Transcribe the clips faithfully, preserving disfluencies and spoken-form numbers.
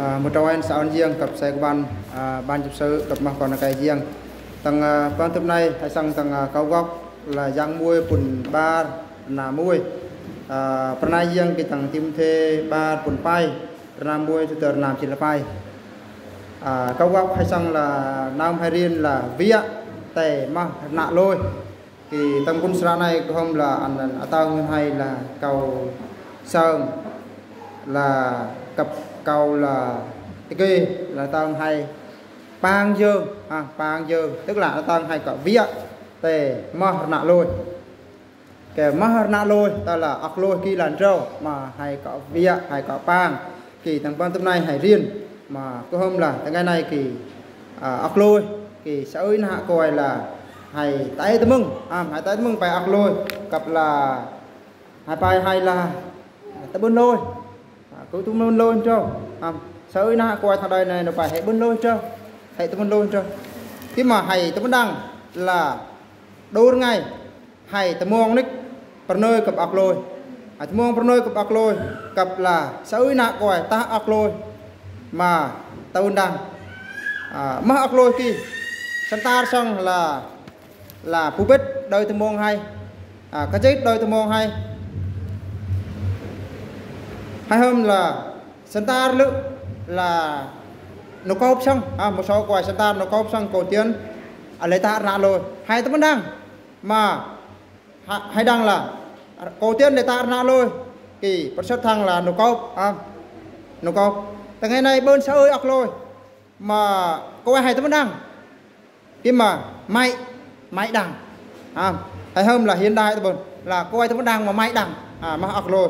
Ơ, mơ trŏ en sa on jiăng kăp sai kơ ban, ơ, ban jăp sư kăp mah kon nă kai jiăng. Tăng, ơ, ban tŭp nai hai săng tăng, ơ, kâu gŏk la Yang Muôi pŭn ƀar na Muôi. Ơ, pơna jiăng kơ tăng Timôthê ƀar pŭn pai, rơnam Muôi tơ rơnam jĭt la pai. Ơ, kâu gŏk hai săng la nơm hai rien la wiă tê mah rơnă lôi. Kơ tăng pŭn sra nai kơ hôm la ăn, ăn atăng hai la kâu sơng la kăp kâu la tơkê la tăng hai pang jơng, ha, pang jơng, tức là atăng hai kơ wiă tê mah rơnă lôi. Kơ mah rơnă lôi, tơ la ŏk lôi kơ lăn trâu, mă hai kơ wiă, hai kơ pang. Kơ tăng ban tŭp nai hai rien, mă kơ hôm la, tăng ngai nai kơ, ơ, ŏk lôi, kơ sa ơi nă kơ ai la, hai tai tơmơ̆ng, ăm, hai tai tơmơ̆ng pai ŏk lôi, kăp la, hai pai hai la, tơbŭn lôi. Ơ, kơ tơbŭn lôi trâu, ăm, sa ơi nă kơ ai thang đơi nai nơ pai hai bŭn lôi trâu, hai tơbŭn lôi trâu. Kơ mă hai tơbŭn đang la, đôr ngai, hai tơmong nik, pơnơi kăp ŏk lôi. Hai tơmong pơnơi kăp ŏk lôi, kăp la, sa ơi nă kơ ai ta ŏk lôi. Mă, tơbŭn đang. Ơ, mah ŏk lôi kơ. Săn tar săng la, la pŭ bĕt đơi tơmong hai. Ơ, kơ jĭt đơi tơmong hai. Hai hôm la, săn tar lư la, nô kôp săng. Ơ, mơ sâu kơ ai săn tar nô kôp săng kơ tiên. Ơ, lĕ ta rơnă lôi. Hai tơbŭn đang. Mă, ha-, hai đang la, kơ tiên lĕ ta rơnă lôi. Kơ, pơsăt thăng la nô kôp, ăm. Nô kôp. Tăng ngai nai bơ̆n sa ơi ŏk lôi. Mă, kơ ai hai tơbŭn đang. Kơ mă, mai, mai đang. Ăm, hai hôm la hiên đai tơbŭn. La kơ ai tơbŭn đang mă mai đang. Ă, mah ŏk lôi.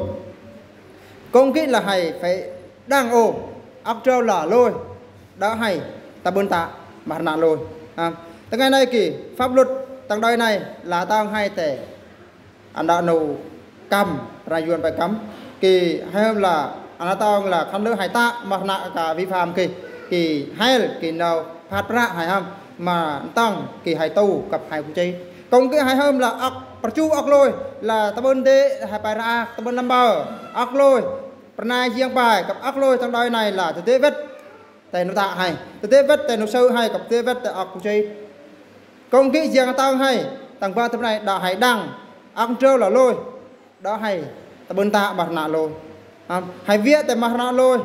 Kông kơ la hai phải đang ô. Ŏk trâu la lôi. Đa hai, ta bŭn ta, mah rơnă lôi. Ăm, tăng ngai nai kơ, pháp luật, tăng đơi nai, la tăng hai tê. Ăn đa nô căm, ră yuan pai căm. Kơ hai hôm la, ăn đa tăng la, khăn lư hai ta, mah rơnă kơ vi phạm kơ, kơ hai, kơ nô, phat pră hai hôm, mă tăng, kơ hai tu, kăp hai kơ jĭt. Kông kơ hai hôm la, ŏk, pơchu ŏk lôi, la ta bŭn đê, hai pai ră, ta bŭn lăm bơ, ŏk lôi, pơna jiăng pai, kăp ŏk lôi, tăng đơi nai la, ta đê wĕt. Tê nô ta hai. Tê đê wĕt, tê nô sư hai, kăp đê wĕt, tê ŏk kơ jĭt. Kông kơ jiăng tăng hai, tăng ba tơbŭn nai, đa hai đang. Ŏk trâu la lôi. Đa hai, ta bŭn ta mah rơnă lôi. Ăm, hai wiă tê mah rơnă lôi.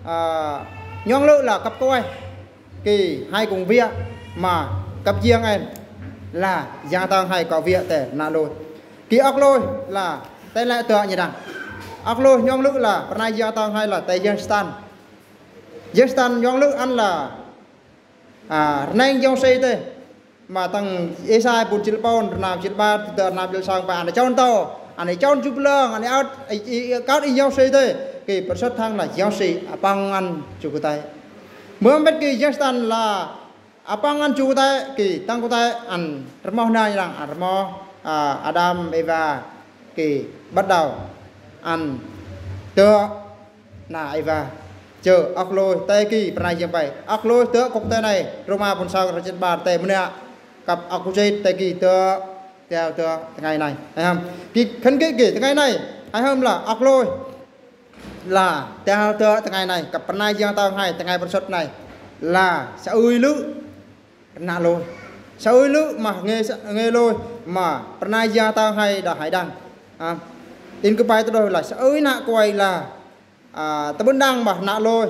Ă, nhŏng lư la kăp kơ ai. Kơ hai kông wiă, mă, kăp jiăng en. La, jiăng tăng hai kơ wiă tê rơnă lôi. Kơ ŏk lôi, la, tê lĕ tơ nhi đang. Ŏk lôi, nhŏng lư la, pơna jiăng tăng hai la, tê jiăng stan. Jiăng stan nhŏng lư ăn la, ă, rơneng jong si tê. Mă tăng Êsai pŭn jĭt pôn, rơnam jĭt ƀar, tơ rơnam jĭt song pai, ăn chon tô, ăn chon jŭp lăng, ăn ăt, i, i, ăt i jong si tê. Kơ pơsăt thăng la jong si, ă, păng ăn chu kơ tai. Mơm bĕt kơ jiăng stan la, ă, păng ăn chu kơ tai, kơ tăng kơ tai, ăn rơmoh na lăng, ăn rơmoh, ă, Adam, Êva, kơ bắt đầu ăn tơ na Êva. Chơ ŏk lôi tê kơ pơna jiăng pai. Ŏk lôi tơ kŭk tê nai. Rôma pŭn song rơjĭt ƀar tê mơnă. Kăp ŏk kơ jĭt tê kơ tơ. Teo tơ tơngai nai. Hai hôm. Kơ khăn kơ kơ tơngai nai. Hai hôm la ŏk lôi. La teo tơ tơngai nai. Kăp pơna jiăng tăng hai tơngai pơsăt nai. La sa ơi lư. Rơnă lôi. Sa ơi lư mă nge sa, nge lôi mă pơna jiăng tăng hai đa hai đang. Ă. In kơ pai tơdơi la sa ơi nă kơ ai la. Ă, ta bŭn đang mă rơnă lôi.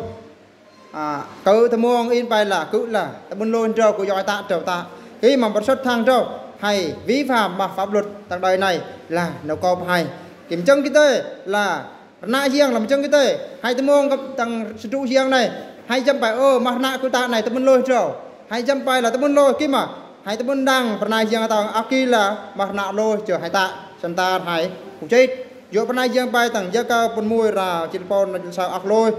Ă, kơ tơmong in pai la, kơ la. Ta bŭn lôi trâu, kơ yoi ta trâu ta. Kơ mă pơsăt thăng trâu. Hai, vi phạm mă pháp luật tăng đơi nai la, nô kôp hai. Kơ mơchăng kơ tê la, rơnă jiăng la mơchăng kơ tê. Hai tơmong kăp tăng sơdrŭ jiăng nai. Hai jăm pai, ơ, mah rơnă kơ ta nai, ta bŭn lôi trâu. Hai jăm pai la ta bŭn lôi kơ mă. Hai ta bŭn đang, pơna jiăng tăng ăt kơ la, mah rơnă lôi, chơ hai ta, săn tar hai, kơ jĭt. Yua pơna jiăng pai tăng, Yakơ pŭn muôi ra, jĭt pôn, jĭt song ŏk lôi.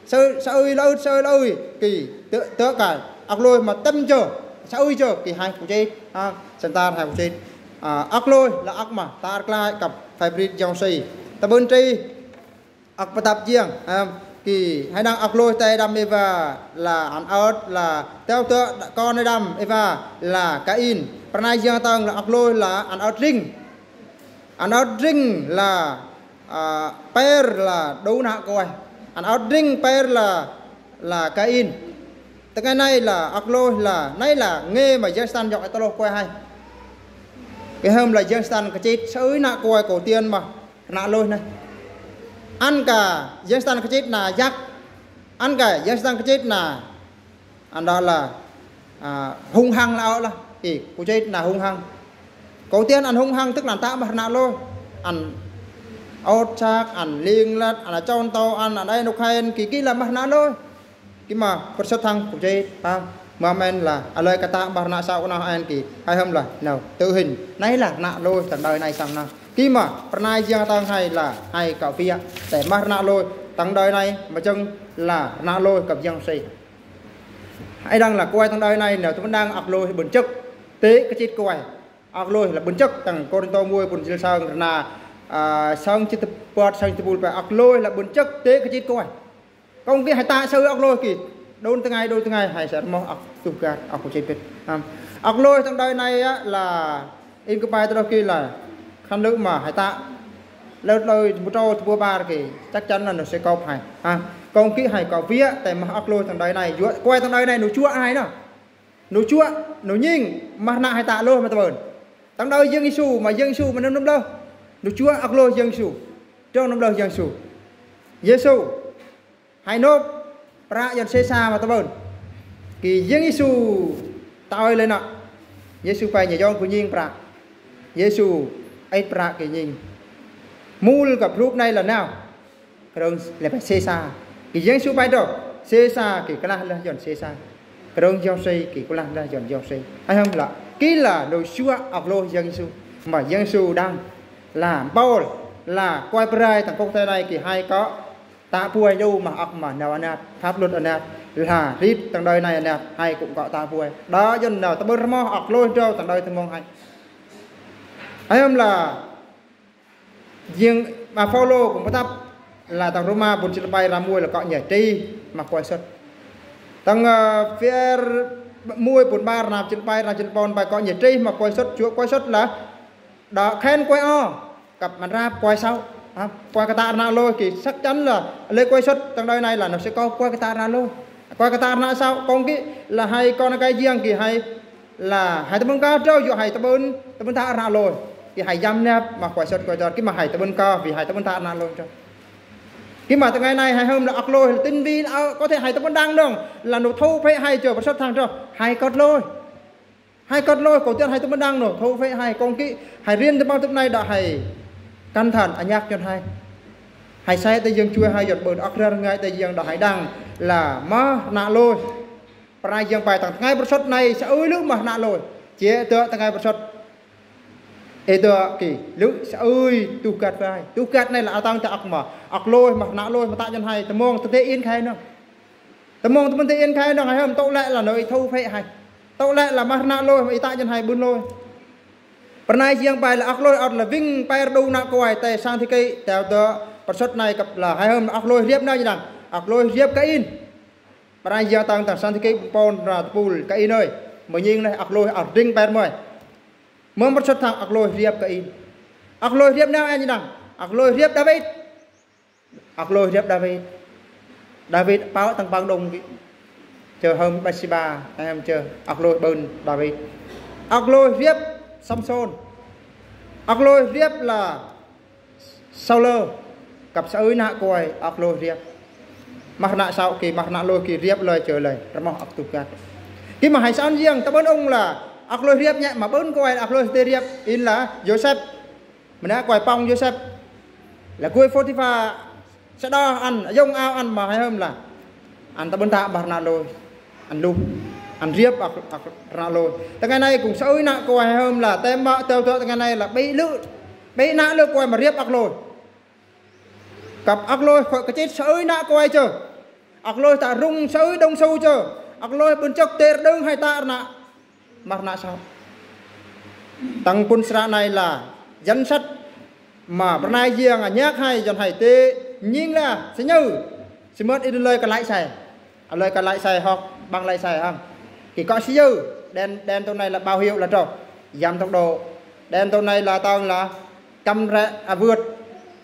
Sa, sa ơi la ơi, sa ơi la ơi, kơ, tơ, tơ kơ, ŏk lôi mă tơm chơ, sa ơi chơ, kơ hai kơ jĭt, ha, săn tar hai kơ jĭt. Ă, ŏk lôi, la ŏk mă, tar klai kăp, phải brit jong si. Ta bŭn tri, ŏk pơtăp jiăng, ăm, kơ hai đang ŏk lôi tê Adam Êva la ăn ơt la teo tơ kon Adam Êva la Kain. Pơna jiăng tăng la ŏk lôi la ăn ơt ring. Ăn ơt ring la, ă, per la đô nă kơ ai. Ăn ơt ring per la là Kain. Tơngai nai là ăk lôi là nai là nge ma yang Satan yok e tơ lô kwe hai. Kơhơm là yang Satan kơchit sơ ơi nă kwe Kôk Tiên ma nă lôi nai. Ăn kơ yang Satan kơchit nă yak. Ăn kơ yang Satan kơchit nă ăn đó là à, hung hăng là ăk lah. Ê, Kôk Chit nă hung hăng. Kôk Tiên ăn hung hăng tức là ăn tă ma nă lôi. Ăn ôt săk, ăn ling lăt, ăn chon tô, ăn ăn ai nuk hai ăn kì kì là ma nă lôi. Kì ma pơsut thăng Kôk Chit ha. Ma men là a lơi kơ tă ma nă săk nă ăn kì. Hai hơm là nau tự hình. Nai là nă lôi tang đơi nai sang nă. Kì ma pơnai yang tang hai là hai kơ pia. Tê ma nă lôi tang đơi nai ma chăng là nă lôi kơ yang si. Hai đang là kwe tang đơi nai nau tơm đang ăk lôi bơ̆n chăk tê kơchit kwe. Ăk lôi là bơ̆n chăk tang Kôrintô mui bơ̆n jil sang rna à, sang chit tơpăt sang chit tơpul pe ăk lôi là bơ̆n chăk tê kơchit kwe. Kông kì hai tă sơ ơi ăk lôi kì. Đôn tơngai đôn tơngai hai sơ rơmoh ăk tuh găt ăk Kôk Chit pit. Ăk lôi tang đơi nai á là in kơ pai tơ lô kì là khăn lư̆ ma hai tă lơ lơ mô tô tơ bua bar kì chắc chắn là nó sẽ có hai. Ha, kông kì hai kơ pia tê ma ăk lôi tang đơi nai yuă kwe tang đơi nai nô chuă hai nă. Nô chuă, nô nhing ma nă hai tă lôi ma tơm bơ̆n. Tang đơi yang Yêsu ma yang Yêsu ma nơm nơm lơ. Nô chuă ăk lôi yang Yêsu. Trong nơm lơ yang Yêsu. Yêsu hai nôp pră yon Sêsa ma tơm bơ̆n. Kì yang Yêsu tă ơi lơi nă. Yêsu pai nhai yong kơ nhing pră. Yêsu ăt pră kì nhing. Mul kơ pruk nai là nau. Kơdơ̆ng lĕ pai Sêsa. Kì yang Yêsu pai đô Sêsa kì kơlah lah yon Sêsa. Kơdơ̆ng yang si kì kơlah lah yon yang si. Hai hơm là kì là nô chuă ăk lôi yang Yêsu. Ma yang Yêsu đang là Pôl là kwe pơrai tang kông tê nai kì hai kơ tă puai đu ma ăk ma nau anat pháp luật anat là rit tang đơi nai anat hai kông kơ tă puai. Đó yon nau tơm bơ̆n rơmoh ăk lôi đô tang đơi tơm mông hai. Hai hơm là Yang ma Pôl kông pơtăp là tang Rôma bơ̆n chil pai ră mui là kơ nhai tri ma kwe sut. Tang à, Phiêr mui bơ̆n bar ră chil pai ră chil pon pai kơ nhai tri ma kwe sut chuă kwe sut là đă khen kwe o. Kăp măn rap kwe său. Ha, kwe kơ tă nă lôi kì chắc chắn là lơi kwe sut tang đơi nai là nó sẽ có kwe kơ tă nă lôi. Kwe kơ tă nă său kông kì là hai kơ nă kay yang kì hai là hai tơm bơ̆n kơ trâu yuă hai tơm bơ̆n tơm bơ̆n tă nă lôi. Kì hai yăm nep ma kwe sut kwe sut kì ma hai tơm bơ̆n kơ vì hai tơm bơ̆n tă nă lôi trâu. Kì ma tơngai nai hai hơm là ăk lôi là tinh vi là có thể hai tơm bơ̆n đang đơ̆ng là nô thu phê hai chơ pơsut thăng trâu hai kơt lôi. Hai kơt lôi Kôk Tiên hai tơm bơ̆n đang nô thu phê hai kông kì hai rien tơm bơ̆n tơm nai đă hai căng thẳng ăn nhăk yon hai. Hai sai tê yang chuă hai yon bơ̆n ăk rơr ngai tê yang đă hai đang là ma nă lôi. Pơnai yang pai tang tơngai pơsut nai sơ ơi lư̆ ma nă lôi. Chê tơ tơngai pơsut. Ê tơ kì lư̆ sơ ơi tuh găt pai. Tuh găt nai là a tang tơ ăk ma ăk lôi ma nă lôi ma tă yon hai tơm mông tơ tê in khai nơ̆ng. Tơm mông tơm bơ̆n tê in khai nơ̆ng hai hơm tŏ lĕ là nô i thu phê hai. Tŏ lĕ là ma nă lôi ma i tă yon hai bơ̆n lôi. Pơnai yang pai là ăk lôi ăt là ving pai đu nă kwe tê sang thi kê teo tơ pơsut nai kăp là hai hơm ăk lôi riep nai đang. Ăk lôi riep Kain. Pơnai yang tang tang sang thi kê pon ră tơpul Kain ơi. Mơ nhing lĕ ăk lôi ăt ding pai mơi. Mơm pơsut thăng ăk lôi riep Kain. Ăk lôi riep nau ăn đăng. Ăk lôi riep Đawit. Ăk lôi riep Đawit. Đawit pao tang pang đông kì. Chơ hơm Bathsiba, hơm chơ ăk lôi bơ̆n Đawit. Ăk lôi riep Samsôn. Ăk lôi riep là Saulơ. Kăp sơ ơi nă kwe ăk lôi riep. Ma nă său kì, ma nă lôi kì riep lơi chơ lơi. Rơmoh ăk tuh găt. Kì ma hai săn yang, tơm bơ̆n ung là ăk lôi riep nhă, ma bơ̆n kwe ăk lôi tê riep, in là Yôsep. Mă nă kwe pong Yôsep. Là kwe Phôtipha sơđa ăn, yong ao ăn ma hai hơm là. Ăn tơm bơ̆n tă ma nă lôi. Ăn luh. Ăn riep ăk, ăk nă lôi. Tơngai nai kông sơ ơi nă kwe hai hơm là. Tơm bơ̆n teo teo tơngai nai là bĕ lư̆. Bĕ nă lư̆ kwe ma riep ăk lôi. Kăp ăk lôi kơ kơchit sơ ơi nă kwe chơ. Ăk lôi tă rŭng sơ ơi đong su chơ. Ăk lôi bơ̆n chăk tê đơ̆ng hai tă nă. Ma nă său. Tang pun sră nai là danh sách ma pơnai yang a nhăk hai yon hai tê nhing là sư nhơ. Sư mơ̆t i đun lơi kơ lái xe. A lơi kơ lái xe hŏk, bằng lái xe hăng. Kì kơ sư nhơ, đen, đen tơ nai là bảo hiểm là trâu. Giảm tốc độ. Đen tơ nai là tang là cấm rẽ, à, vượt.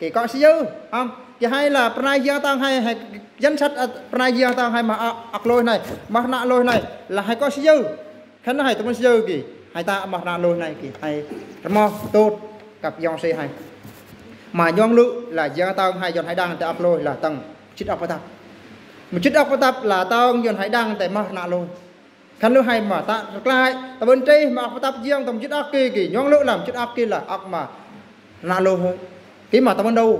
Kì kơ sư nhơ, hăng. Ki hai la pran ai jang tang hai, hai yăn sat, a, pran ai jang tang hai ma a, ak lôi nai, ma rnă lôi nai, la hai kơ sư yơ. Khăn hai tơmăn sư yơ ki, hai ta ma rnă lôi nai ki, hai rmah tôt kăp yong se hai. Ma nhŏng lŭ la jang tang hai yăn hai đang tơ ak lôi la tang mơjĭt ak pơtăp. Mơjĭt ak pơtăp la tang yăn hai đang tơ ma rnă lôi. Khăn lŭ hai ma ta rơklai, tơmăn trih ma ak pơtăp jang tang mơjĭt ak ki ki, nhŏng lŭ la mơjĭt ak ki la ak ma rnă lôi hơi. Ki ma tơmăn đô,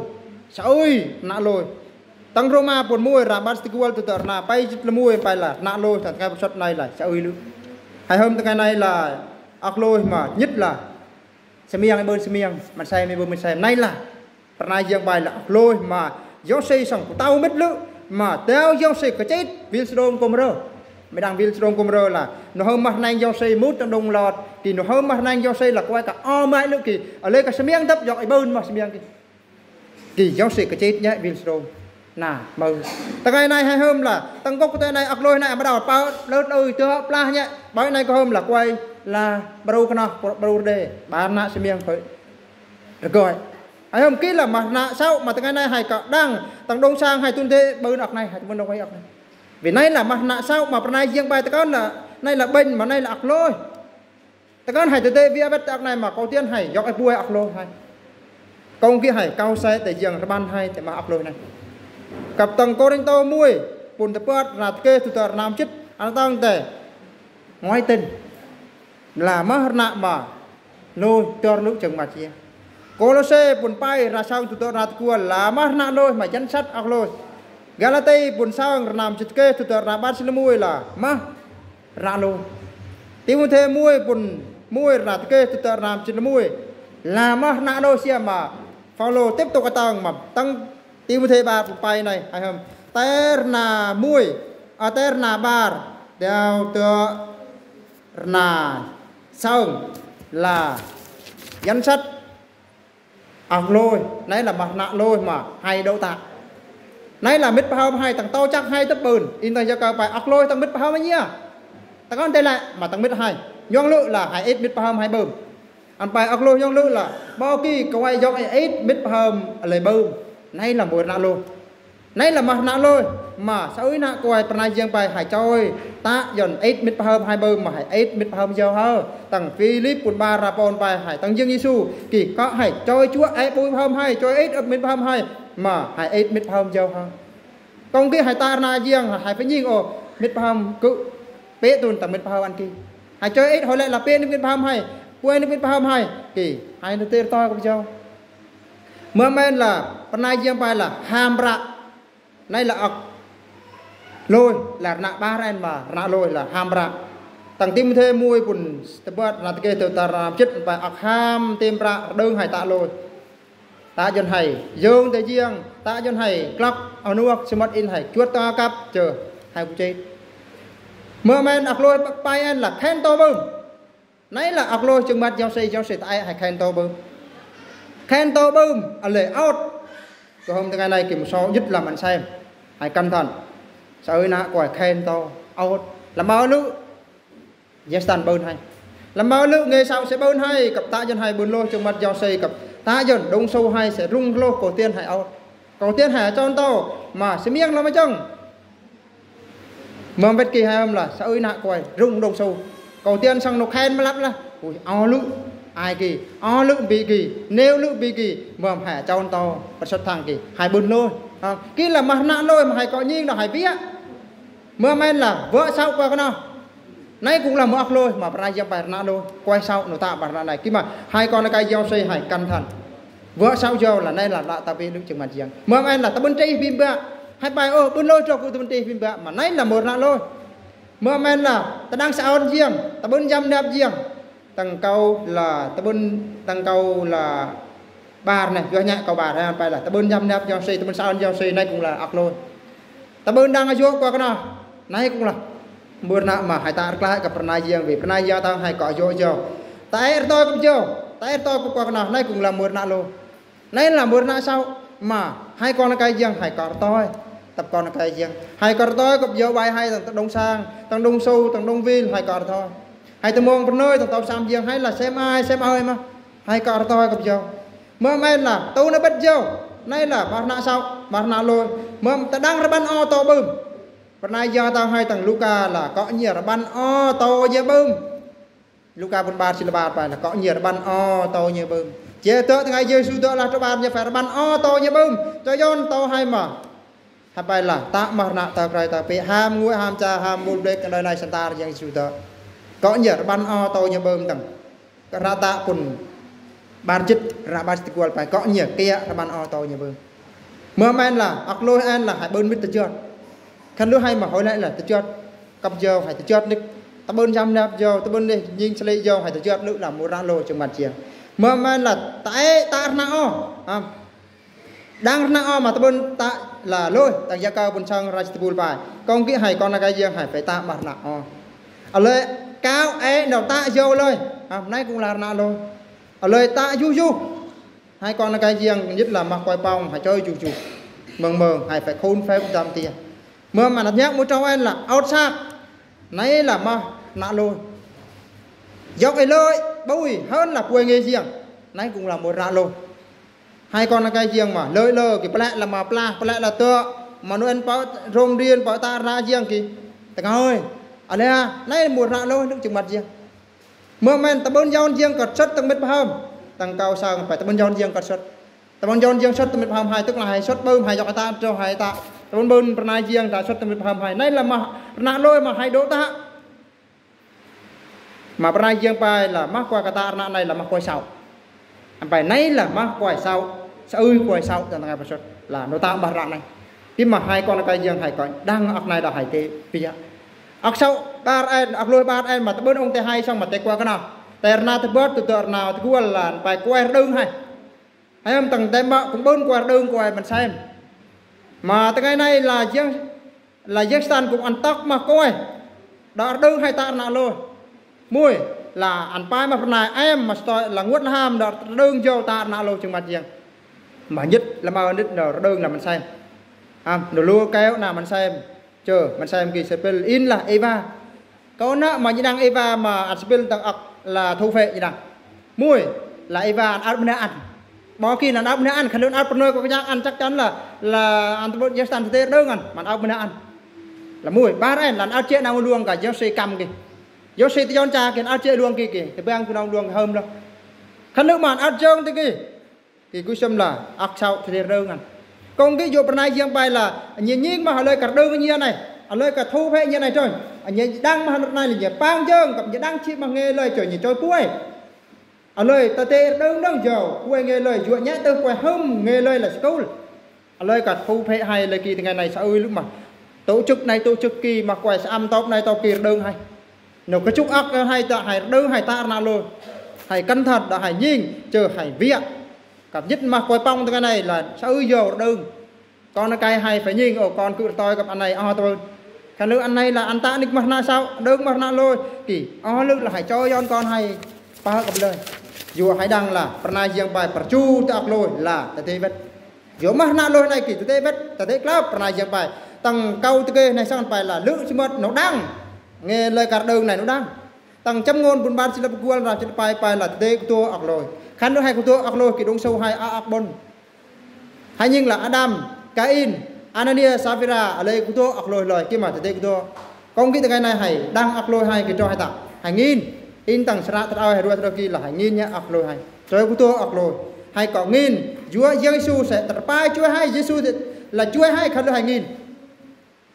sa ơi rnă lôi. Tang Rôma pŭn muai rơbat sơ̆ tơkual tŭ tơ rơnă pă jĭt lơmuai pă la rnă lôi, tang tơngai pơsŏt nai la sa ơi lŭ. Hai hôm tơngai nai la ak lôi ma ñit la sơmiang ƀơ̆n sơmiang, mơsem ƀơ̆n mơsem nai la. Pran ai jang ƀai la ak lôi ma yong se sŏng pơtao mĭt lŭ, ma tao yong se kơčĭt, wil Sôđôm Gômôrơ. Mơdang wil Sôđôm Gômôrơ la, nơh hơm ma rơneng yong se mŭt tang đŏng Lot, ki nơh hơm ma rơneng yong se la kuai kơ ơ mai lŭ ki, a lei kơ sơmiang dăp yong ai ƀơ̆n ma sơmiang ki. Ki yong se kơčĭt nhĕ wil Sôđôm. Na, mơ. Tơngai nai hai hôm la, tang gŏ kơ tơngai nai ak lôi nai, ma đao pă, lơ̆t ơi, tơ plah nhĕ, ƀai nai kơ hôm la kuai, la, brâu kơnah, brâu rơđê, ƀar nă sơmiang phơi. Rơgơi. Hai hôm ki la ma rnă saŏ, ma tơngai nai hai kơ đang, tang đŏng sang hai tŭn dê, ƀơ̆n ak nai, hai tŭn đŏng hai ak nai. Vì nai la ma rnă saŏ, ma pran ai jang ƀai tơkăn la, nai la ƀañ, ma nai la ak lôi. Tơkăn hai tơ dê via ƀĕt tơ ak nai ma kâo tien hai, yŏk ai buai ak lôi hai. Kông ki hai, kâo se tơ jang rơbăn hai, tơ ma ak lôi nai. Kăp tang Kôrintô muai, pŭn tơpăt, rơnă tơkeh, tŭ tơ rơnă mơjĭt, ăn tang tơ. Ngoại tình. La ma rnă ma lôi tơr lŭ jơ̆ng măt jia. Kôlôse pŭn pă rơnă sŏng tŭ tơ rơnă tơkual la ma rnă lôi ma yăn sat ak lôi. Galati pŭn sŏng rơnă mơjĭt tơkeh tŭ tơ rơnă ƀăt sĭ lơmuai la ma rnă lôi. Timôthê muai pŭn muai rơnă tơkeh tŭ tơ rơnă mơjĭt lơmuai la ma rnă lôi sia ma Phao-lô tiếp tục kơtang ma tang Timôthê ƀar pŭn pă nai hai hôm. Tơ rơnă muai, a, tơ rơnă ƀar, đao tơ rơnă sŏng la yăn sat ak lôi, nai la ma rnă lôi ma hai đô ta. Nai la mĭt pơhơm hai tang tâu čak hai tơpưn, in tang yua kơ pă ak lôi tang mĭt pơhơm ñia. Tang ăn tê lĕ ma tang mĭt hai. Nhŏng lŭ la hai ĕt mĭt pơhơm hai ƀơ̆m. Ăn pă ak lôi nhŏng lŭ la, ƀâo ki kơ wai yŏk ĕt mĭt pơhơm a lei ƀơ̆m. Nai la mŭi rnă lôi. Nai la ma rnă lôi, ma sa ơi nă kơ wai pran ai jang ƀai hai čoi, ta yăn ĕt mĭt pơhơm hai ƀơ̆m ma hai ĕt mĭt pơhơm yau hơ. Tang Philip pŭn ƀar rơnă pôn ƀai hai, tang jing Yêsu, ki kơ hai čoi čuă ĕt ƀu pơhơm hai, čoi ĕt ĕt mĭt pơhơm hai, ma hai ĕt mĭt pơhơm yau hơ. Kông ki hai ta rơnă jang, hai pơñing ôh, mĭt pơhơm kơ, pĕ tŭn tang mĭt pơhơm ăn ki. Hai čoi ĕt hơi lĕ la pĕ nĭk mĭt pơhơm hai, puai nĭk mĭt pơhơm hai, ki, hai nơ tơr tơi kơ pơjâu. Mơmen la, pran ai jang ƀai la, ham bră. Nai la ak lôi, la rơnă ƀar en ma, rơnă lôi la, ham bră. Tang Timôthê muai pŭn tơpăt, rơnă tơkeh tŭ tơ rơnă mơjĭt ƀai ak ham, tim bră, đơ̆ng hai ta lôi. Ta yăn hai, yơ̆ng tơ jang, ta yăn hai, klăk, anuak, sơmăt in hai, čuăt ta kăp, čơ, hai kơčĭt. Mơmen ak lôi pă en la, khen tô ƀơ̆m. Nai la ak lôi jơ̆ng măt yau se, yau se ta ĕ hai khen tô ƀơ̆m. Khen tô ƀơ̆m, a lei ôt. Kơ hôm tơngai nai ki mơsŏ jĭt la măn sem. Hai kăn thăn. Sa ơi nă kơ wai khen tô, ôt. La mă lŭ. Yăn sat ƀơ̆n hai. La mă lŭ ngê saŏ se ƀơ̆n hai, kăp ta yăn hai ƀơ̆n lôh jơ̆ng măt yau se kăp. Ta yăn đŏng sâu hai se rŭng lôh kâo tien hai ôt. Kâo tien hai čon tô, ma sơmiang la ma čong. Mơm ƀĕt ki hai hôm la, sa ơi nă kơ wai, rŭng đŏng sâu. Kâo tien sŏng nô khen mă lăp la. Ui, ơ lŭ, ai ki, ơ lŭ ƀi ki, nêu lŭ ƀi ki, mơm hai čon tô, pơsŏt thăng ki, hai ƀơ̆n lôh. Ha, ki la ma rơnă lôi, ma hai kơ ñing đah hai biă. Mơm en la, wơ̆ saŏ kơ kơnơh. Nai kŭng la mơak lôi, ma pran ai jang ƀai rơnă lôi, kơ wai saŏ nô ta ƀai rơnă nai. Ki ma, hai kơ nơkai yau se hai kăn thăn. Wơ̆ saŏ yau la nai la, la ta ƀi lŭ jơ̆ng măt jang. Mơm en la, tơƀŭn trih bim bă. Hai ƀai ôh, ƀŭn lôi trŏ kơ tơƀŭn trih bim bă, ma nai la mơ̆ rơnă lôi. Mơm en la, tơdang sa ôn jang, tơƀŭn jăm nap jang. Tang kâo la, tơƀŭn tang kâo la ƀar nai, yua nhă kâo ƀar, ha, pai la. Tơƀŭn jăm nap yau se, tơƀŭn sa ôn yau se, nai kŭng la ak lôi. Tơƀŭn đang a yua kơ kơnơh, nai kŭng la. Mơ̆ rơnă ma, hai ta rơklah kơ pran ai jang ƀi, pran ai jang tang hai kơ yua yau. Ta ĕ rơtoi kơ yau, ta ĕ rơtoi kơ kơnơh, nai kŭng la mơ̆ rơnă lôi. Nai la mơ̆ rơnă saŏ, ma, hai kơ nơkai jang, hai kơ rơtoi. Tăp kơ nơkai jang, hai kơ rơtoi kơ yau ƀai hai tang đŏng sang, tang đŏng sâu, tang đŏng wil, hai kơ rơtoi. Hai tơmong pơnơi, tang tâu sam jang, hai la sem ai, sem ai ma. Hai kơ rơtoi kơ yau. Mơm en la, tâu nă ƀĕt yau. Anai lah mah rơnăk saŏ, mah rơnăk lôi. Mơm tơdang rơbăn ơ tô bưm. Pơnai jang tang hai tang Luka lah kŏ nhi rơbăn ơ tô nhi bưm. Luka bun bar sil bar pai lah kŏ nhi rơbăn ơ tô nhi bưm. Jê tơ tơngai Yêsu tơ lah tơ bar nhi phải rơbăn ơ tô nhi bưm. Tơ Yôn tô hai mah. Hơpai lah, tă mah rơnăk tơ krai tơ pê ham ngui ham cha ham mul blek kơ đơi nai sơntar Yang Yêsu tơ. Kŏ nhi rơbăn ơ tô nhi bưm tang. Kơ rơnăk tă pun bar jĭt, rơnăk bar jĭt tơgual pai kŏ nhi kiă rơbăn ơ tô nhi bưm. Mơm en lah, ăk lôi en lah, hai bưn mĭt tơjuăt. Khăn lư hai mah hơi lĕ lah tơjuăt. Kăp jâu hai tơjuăt nik. Tơbưn jăm nap jâu, tơbưn nih nying sli jâu hai tơjuăt lư lah mur rơnăk lôi jơ̆ng măt jiăng. Mơm en lah, tă e, tă rơnăk ơ. Ha. Đang rơnăk ơ mah tơbưn tă lah lôi, tang Yakơ bun sang raj tơbul pai. Kông kĭ hai kon nai kai jiăng hai phải tă mah rơnăk ơ. Alơi kâo e nao tă jâu lơi. Ha, nai kung lah rơnăk lôi. Alơi tă ju ju. Hai kon nai kai jiăng jĭt lah mah kuai pong hai choi ju ju. Mơng mơng hai phải khôn phép dam tia. Mơm mah năk nhăk mu trâu en lah ôt sak. Nai lah mah rơnăk lôi. Yŏk e lôi, bui, hơn lah kuai nge jiăng. Nai kung lah mur rơnăk lôi. Hai kon nai kai jiăng mah, lơi lơi, kĭ plek lah mah plah, plek lah tơ. Mah nu en pă rôm rien, pă tă rơnăk jiăng kĭ. Tơngai hơi. Alơi ha, nai mur rơnăk lôi, lư jơ̆ng măt jiăng. Mơm en tơbưn Yôn jiăng kơt sơ̆t tang mĭt pơhơm. Tang kâo sang pai tơbưn Yôn jiăng kơt sơ̆t. Tơbưn Yôn jiăng sơ̆t tang mĭt pơhơm hai, tức là hai sơ̆t bưm, hai yŏk tă, trô hai tă. Tơbưn bưn pơnai jiăng tă sơ̆t tang mĭt pơhơm hai. Nai lah mah rơnăk lôi mah hai đô tă. Mah pơnai jiăng pai lah mah kuai kơ tă rơnăk nai lah mah kuai saŏ. Hơpai nai lah mah kuai saŏ, saui kuai saŏ tang tơngai pơsut. Lah nô tă mah rơnăk nai. Ti mah hai kon nai kai jiăng hai kon. Đang ăk nai lah hai tê pia. Ăk saŏ bar en, ăk lôi bar en mah tơbưn ung tê hai song mah tê kuai kơ nao. Tê rơnăk tơbơ̆t tơ tơ rơnăk tơgual lah pai kuai rơđơng hai. Hai mơm tang tê mă kung bưn kuai rơđơng kuai măn sem. Mah tơngai nai lah jiăng Lah Yang Satan kung ăn tŏk mah kuai. Đă rơđơng hai tă rơnăk lôi. Mui, lah ăn pai mah pơnai em mah sơtoi lah nguôt lah ham đă rơđơng jâu tă rơnăk lôi jơ̆ng măt jiăng. Mah jĭt lah mah nit đă rơđơng lah măn sem. Ham, nô lu keo na măn sem. Chơ, măn sem kĭ sơpil in lah Êwa. Kâo nă mah nhi đang Êwa mah ăn sơpil tang ăk lah thu phê nhi đang. Mui, lah Êwa ăn ăt mơnă ăn. Bơ kĭ ăn ăt mơnă ăn, khăn lư ăn ăt pơnơi kơ kơjăk ăn chắc chắn lah, lah ăn tơbưn Yang Satan tơdê rơđơng ăn, mah ăn ăt mơnă ăn. Lah mui, bar en, lah ăn ăt jĕ nao luông kơ Yôsê kăm kĭ. Yôsê tơjon cha kĭ ăn ăt jĕ luông kĭ kĭ, tơbiang kơ nao luông hơm lah. Khăn lư mah ăn ăt jơ̆ng tơ kĭ. Kĭ gui sơm lah, ăk saŏ tơdê rơđơng ăn. Kông kĭ yua pơnai jiăng pai lah, nhi nying mah alơi kơ rơđơng nhi nai, alơi kơ thu phê nhi nai trơn. Nhi đang mah rơnăk nai lah nhi pang jơ̆ng, kăp nhi đang chĭ mah nge lơi trơn nhi choi puai. Alơi tơdê rơđơng đơ̆ng jâu, kuai nge lơi, yua nhă tơ kuai hơm nge lơi lah school. Alơi kơ thu phê hai lơi kĭ tơngai nai saui lư mah. Tổ chức nai tổ chức kĭ mah kuai sa am tŏp nai tŏp kĭ rơđơng hai. Nô kơchŭk ăk hai tă hai rơđơng hai tă rơnăk lôi. Hai cẩn thận đă hai nying, chơ hai wiă. Kăp jĭt mah kuai pong tơngai nai lah saui jâu rơđơng. Kon nai kai hai phải nying, ô kon kư̆ rơtoi kăp ăn nai, ơ, tơbưn. Khăn lư ăn nai lah ăn tă nik mah rơnăk saŏ, rơđơng mah rơnăk lôi. Kĭ, ơ, lư lah hai choi Yôn kon hai pă kăp lơi. Yua hai đang lah, pơnai jiăng pai pơrchu tơ ăk lôi lah tơdê wĕt. Yua mah rơnăk lôi nai kĭ tơdê wĕt, tơdê klap pơnai jiăng pai. Tang kâo tơgê nai song pai lah lư chơmơt nô đang. Nge lơi kơ rơđơng nai nô đang. Tang chăm ngôn bun bar sil lah pơgual ră sil pai pai lah tơdê kơtua ăk lôi. Khăn lư hai kơtua ăk lôi kĭ đŏng sâu hai a ăk bôn. Hai nying lah Adam, Kain, Anania, Saphira, alơi kơtua ăk lôi lơi, kĭ mah tơdê kơtua. Kông kĭ tơngai nai hai, đang ăk lôi hai kĭ troi hai tă. Hai ngin, in tang sơnă tơdơi hai rua tơdơi kĭ lah hai ngin nhă ăk lôi hai. Troi kơtua ăk lôi. Hai kŏ ngin, yua Yang Yêsu sĕ tơpai chuai hai, Yêsu sĕ lah chuai hai khăn lư hai ngin.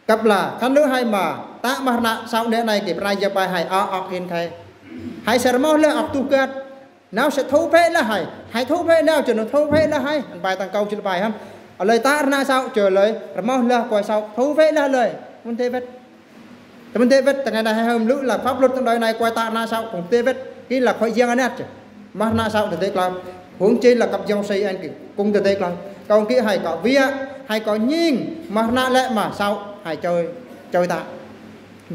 Kăp lah, khăn lư hai mah, tă mah rơnăk saŏ nĕ nai kĭ pơnai jiăng pai hai, a, ăk hin khai. Hai sĕ rơmơh lah ăk tuh kơt. Nao sĕ thu phê lah hai. Hai thu phê nao chơ nô thu phê lah hai. Ăn pai tang kâo sil pai hăm. Alơi tă rơnăk saŏ chơ lơi. Rơmơh lah kuai saŏ. Thu phê lah lơi. Tơbưn tê wĕt. Tơbưn tê wĕt. Tơngai nai hai hơm lư lah. Pháp luật tang đơi nai kuai tă rơnăk saŏ. Kông tê wĕt. Kĭ lah khoi jiăng anat chơ. Mah rơnăk saŏ tơdê klap. Huống chi lah kăp jong si ăn kĭ. Kông tơdê klap. Kông kĭ hai kŏ wiă. Hai kŏ nying. Mah rơnăk lĕ mah saŏ. Hai choi. Choi tă.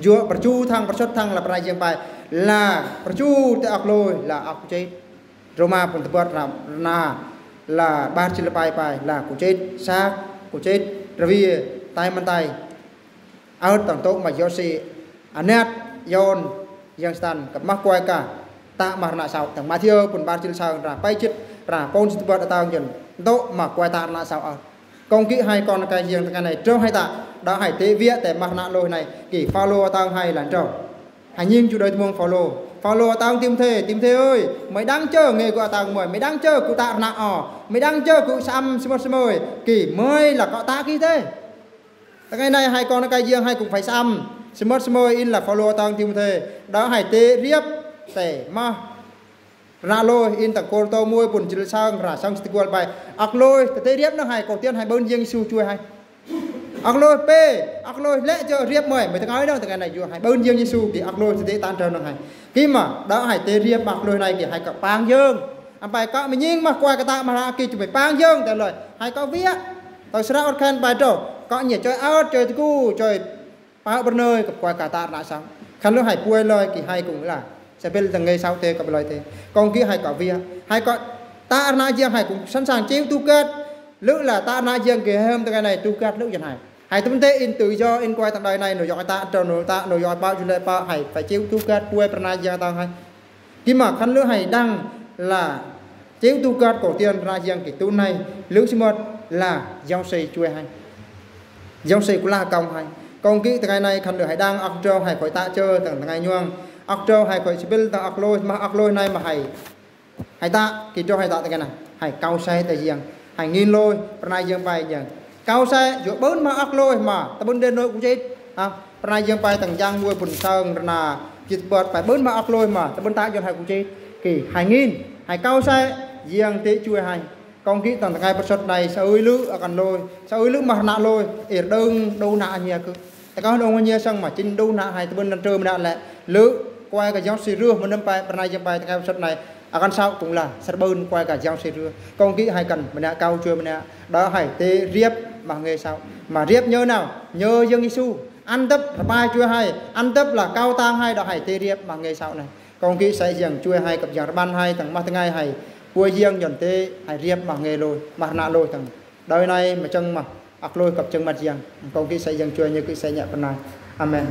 Yua pơrchu thăng, pơsut thăng lah pơnai jiăng pai. Lah pơrchu tơ ăk lôi, lah ăk kuchit. Roma bun tơbơ̆t ră, ră na, lah bar sil pai pai, lah kuchit, sak, kuchit, rơwia, tai mơtai. Ăt tang tŏ mah Yôsê, anat, Yôn, Yang Satan, kăp mah kuai kơ, tă mah rơnăk saŏ, tang Mathiơ bun bar sil saŏ ră, pai jĭt, Pra pôn sĭt bơ̆t atang jăn. Dŏ mă kuai ta rnă sau ơh. Kông kĭ hai kon kai jêng tơ ngai nai trông hai ta. Đa hai tê wiă tê mă rnă lôi nai. Kĭ Phao-lô atang hai lăn trông. Hai nhing chu đơi tơmông Phao-lô. Phao-lô atang Timôthê. Timôthê ơi. Mơi đang chơ ngê gô atang mơi. Mơi đang chơ gô ta rnă ơ. Mơi đang chơ gô săm sơmơt sơmơi. Kĭ mơi lah kơ ta kĭ tê. Tơ ngai nai hai kon kai jêng hai kông phải săm. Sơmơt sơmơi in lah Phao-lô atang Timôthê. Đa hai tê riêp. Tê mă rnă lôi in tang Kôrintô mui pŭn jê̆l sang ra sang sĭt kual bai. Ăk lôi, tơdê riêp năng hai kông tiên hai ƀơ̆n Yang Yêsu chuê hai. Ăk lôi pê, ăk lôi lĕ jơ riêp mơi, mơi tơ ngai năng tơ ngai nai yua hai ƀơ̆n Yang Yêsu kĭ ăk lôi tơdê tăn trao năng hai. Kĭ mă, đa hai tê riêp ăk lôi nai kĭ hai kơ pang yơng. Ăn bai kơ mơi nhing mă kuai kơ ta mă rnă kĭ chu mơi pang yơng tê lôi. Hai kơ wiă. Tơ sra ôt khan bai trông. Kơ nhia choi ôt, choi tơku, choi pă bơnơi kơ kuai kơ ta rnă sau. Khăn lư hai puai lôi kĭ hai kông lah. Sa bil tang ngê sau tê kơ ƀlơi tê. Kông kĭ hai kơ wiă. Hai kơ ta rnă jêng hai kông sẵn sàng chịu tù cát. Lư lah ta rnă jêng kĭ hơm tơ ngai nai tù cát lư jăn hai. Hai tơmơ̆n tê in tự do in kuai tang đơi nai nô yoi ta trông nô ta nô yoi pă jun lê pă hai phải chịu tù cát puai pơrnai jêng tang hai. Kĭ mă khăn lư hai đang lah chịu tù cát kông tiên rnă jêng kĭ tŭ nai lư sơmơt lah Yang Yêsu chuê hai. Yang Yêsu kơ lah kông hai. Kông kĭ tơ ngai nai khăn lư hai đang ăk trông hai khôi ta chơ tang tơ ngai nhông. Ăk trông hai khôi sĭt ƀiă tang ăk lôi mă ăk lôi nai mă hai. Hai ta kĭ trông hai ta tơ ngai nai. Hai kâu sai tơ jêng. Hai ngin lôi pơrnai jêng bai jêng. Kâu sai yua ƀơ̆n mă ăk lôi mă tơƀơ̆n đen nôi kŭ chĭt. Ha, pơrnai jêng bai tang jang mui pŭn sang rnă jê̆t bơ̆t bai ƀơ̆n mă ăk lôi mă tơƀơ̆n ta jăn hai kŭ chĭt. Kĭ hai ngin, hai kâu sai, Yang tê chuê hai. Kông kĭ tang tơ ngai pơsŏt nai sa ơi lư akan lôi, sa ơi lư mă rnă lôi, ir đơ̆ng đu nă nhia kơ. Tơ kơ đơ̆ng nhia sang mă chĭn đu nă hai tơƀơ̆n năn trơ mơnă lĕ, lư kuai kơ Yang Yêsu rưh mơnăm bai pơrnai jêng bai tơ ngai pơsŏt nai. Akan sau kông lah, sơr ƀơ̆n kuai kơ Yang Yêsu rưh. Kông kĭ hai kăn mơnă kâu chuê mơnă. Đa hai tê riêp mă ngê sau. Mă riêp nhơ nao, nhơ Yang Yêsu. Ăn tơ̆p rơpai chuê hai, ăn tơ̆p lah kâu tang hai đa hai tê riêp mă ngê sau nai. Kông kĭ sai Yang chuê hai kơp Yang rơbăn hai tang mă tơ ngai hai. Puai Yang yơn tê hai riêp mă ngê lôi, mă rnă lôi tang. Đơi nai mă chơng mă, ăk lôi kơp chơng mă Yang. Kông kĭ sai Yang chuê nhơ kĭ sai nhă pơnai. Amen.